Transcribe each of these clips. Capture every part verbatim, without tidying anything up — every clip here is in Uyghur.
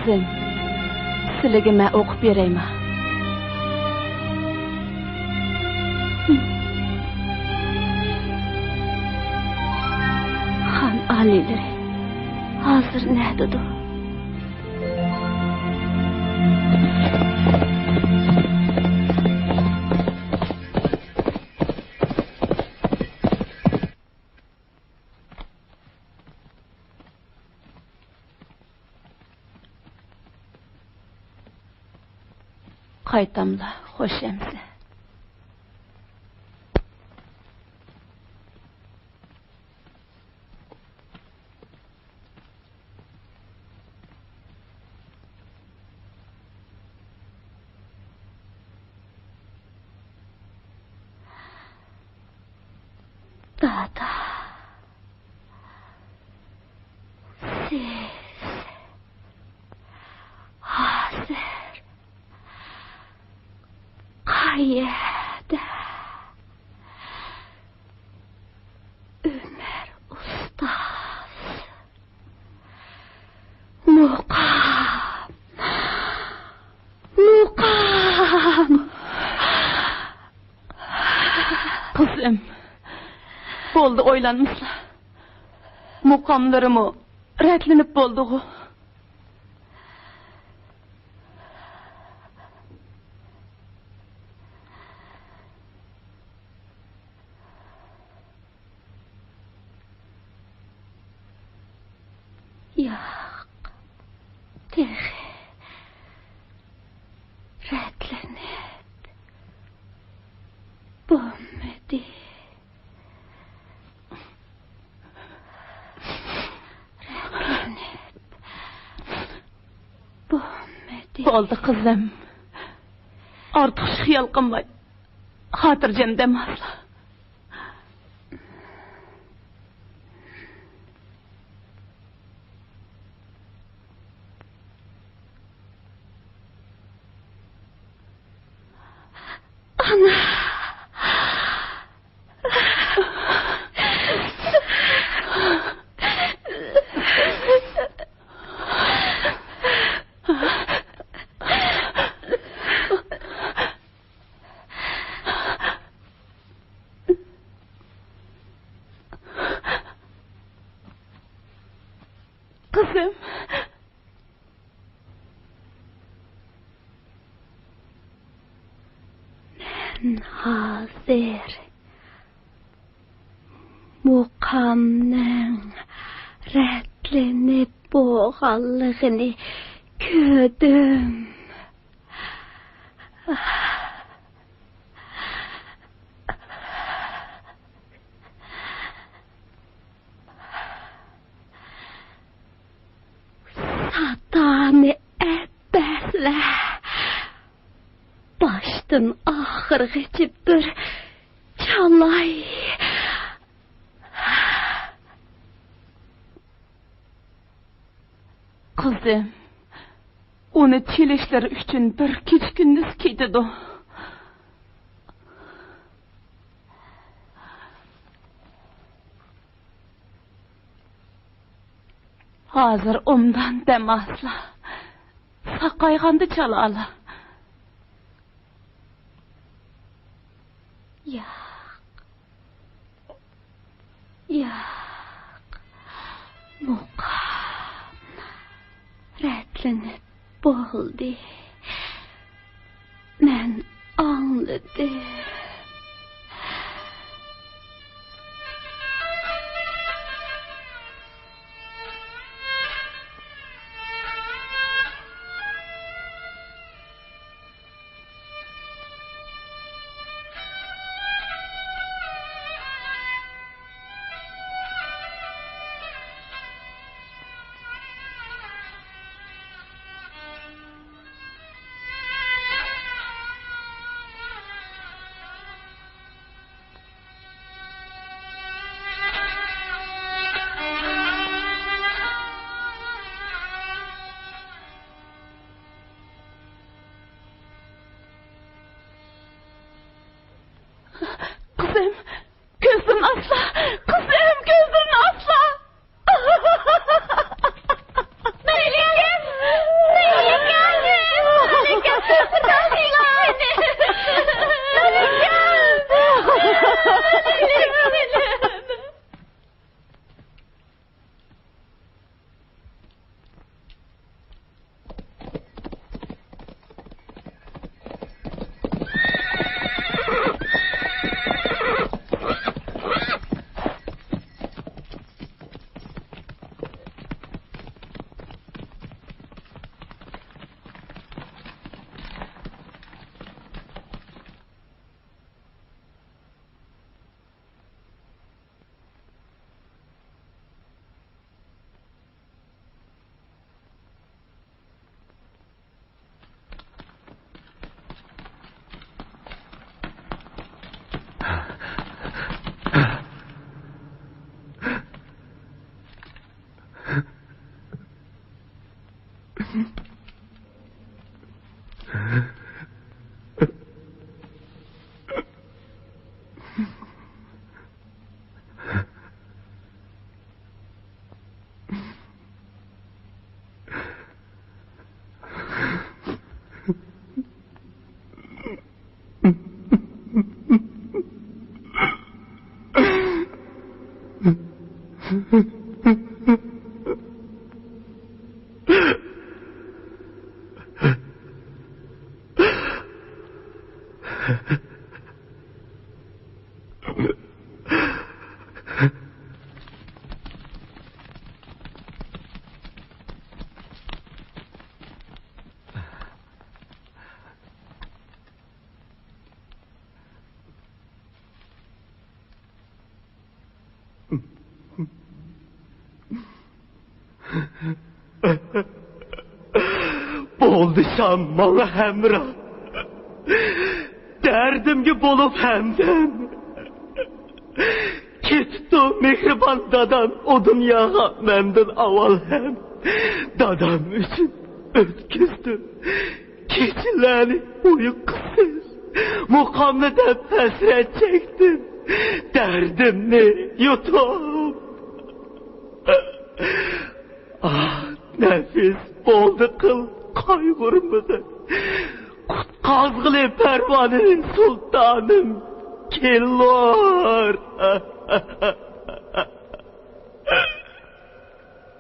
قىزىم، سىلىگە مەن ئوقۇپ بېرەيما؟ خان ئالىيلىرى ھازىر نەدىدۇ؟ قايتاملا خوش ئەمىسە. دادا، سىز ھازىر قەيەردە؟ ئۆمەر ئۇستاز. مۇقام. مۇقام. قىزىم، بولدى، ئويلانمىسىلا. مۇقاملىرىمۇ رەتلىنىپ بولدىغۇ. ياق، تېخى رەتلىنىپ بولمىدى. رەتلىنىپ بولمىدى. بولدى، قىزىم. ئارتۇقچە خىيال قىلماي، خاتىرجەم دەم ئالسا. ئانا! قىزىم. مەن ھازىر مۇقامنىڭ رەتلىنىپ بولغانلىقىنى كۆردۈم. ساتانى ئەپەسلە، باشتىن ئاخىرغىچە بىر چالاي. قىزىم، ئۇنى چېلىشلىرى ئۈچۈن بىر كېچە-كۈندۈز كېتىدۇ. ھازىر ئوبدان دەم ئالسىلا، ساقايغاندا چالالى. ياق. ياق، مۇقام رەتلىنىپ بولدى. مەن ئاڭلىدىم. بولدى شام ماڭا ھەمراھ، دەردىمگە بولۇپ ھەمدەم. كېتىپتۇ مېھرىبان دادام ئۇ دۇنياغا مەندىن ئاۋۋال ھەم. دادام ئۈچۈن ئۆتكۈزدۈم كېچىلەرنى ئۇيقۇسىز، مۇقامنى دەپ ھەسرەت چەكتىم، دەردىمنى يۇتۇپ. ئاھ، نەپىس، بولدى قىل قايغۇرمىغىن، قۇتقازغىلى پەرۋانىنى سۇلتانىم كېلۇر.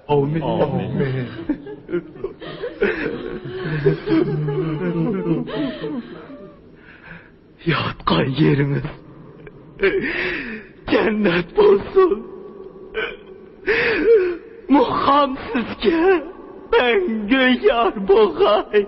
ئامىن. ئامىن. ياتقان يېرىڭىز جەننەت بولسۇن. مۇقام سىزگە مەڭگۈ يار بولغاي.